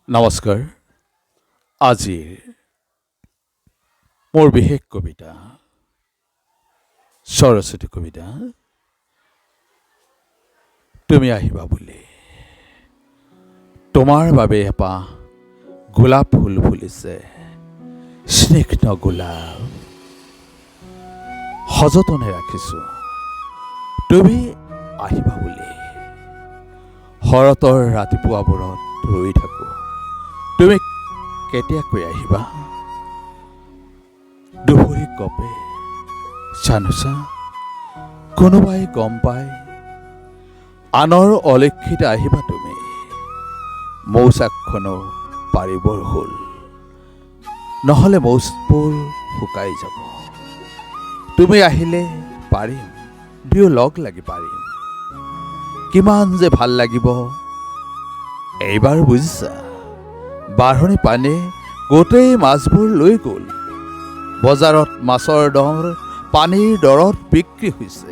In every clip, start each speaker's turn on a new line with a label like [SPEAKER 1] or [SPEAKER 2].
[SPEAKER 1] নমস্কাৰ। আজিৰ মোৰ বিশেষ কবিতা, সৰস্বতী কবিতা, তুমি আহিবা বুলি। তোমাৰ বাবে এপাহ গোলাপ ফুল ফুলিছে, স্নিগ্ধ গোলাপ। সযতনে ৰাখিছোঁ তুমি আহিবা বুলি। শৰতৰ ৰাতিপুৱাবোৰত ৰৈ থাকোঁ, তুমি কেতিয়াকৈ আহিবা। দুভৰি কঁপে জানোচা কোনোবাই গম পায়। আনৰ অলক্ষিত আহিবা তুমি। মৌচাকখনো পাৰিবৰ হ'ল, নহ'লে মৌবোৰ শুকাই যাব। তুমি আহিলে পাৰিম, দুয়ো লগ লাগি পাৰিম। কিমান যে ভাল লাগিব এইবাৰ, বুজিছা। বাঢ়নি পানীয়ে গোটেই মাছবোৰ লৈ গ'ল। বজাৰত মাছৰ দৰ পানীৰ দৰত বিক্ৰী হৈছে।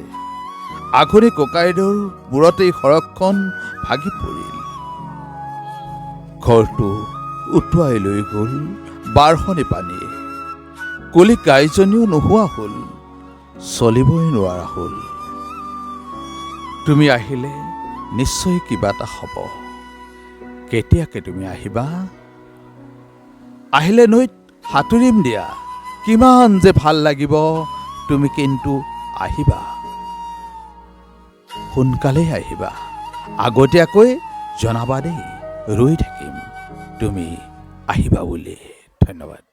[SPEAKER 1] আঘোণী ককাইদেউৰ মূৰতেই সৰগখন ভাগি পৰিল। ঘৰটো উটুৱাই লৈ গ'ল বাঢ়নি পানীয়ে। কলি গাইজনীও নোহোৱা হ'ল, চলিবই নোৱাৰা হ'ল। তুমি আহিলে নিশ্চয় কিবা এটা হ'ব। কেতিয়াকে তুমি আহিবা? আহিলে নৈত সাঁতুৰিম দিয়া, কিমান যে ভাল লাগিব। তুমি কিন্তু আহিবা, সোনকালেই আহিবা। আগতীয়াকৈ জনাবা দেই, ৰৈ থাকিম তুমি আহিবা বুলি। ধন্যবাদ।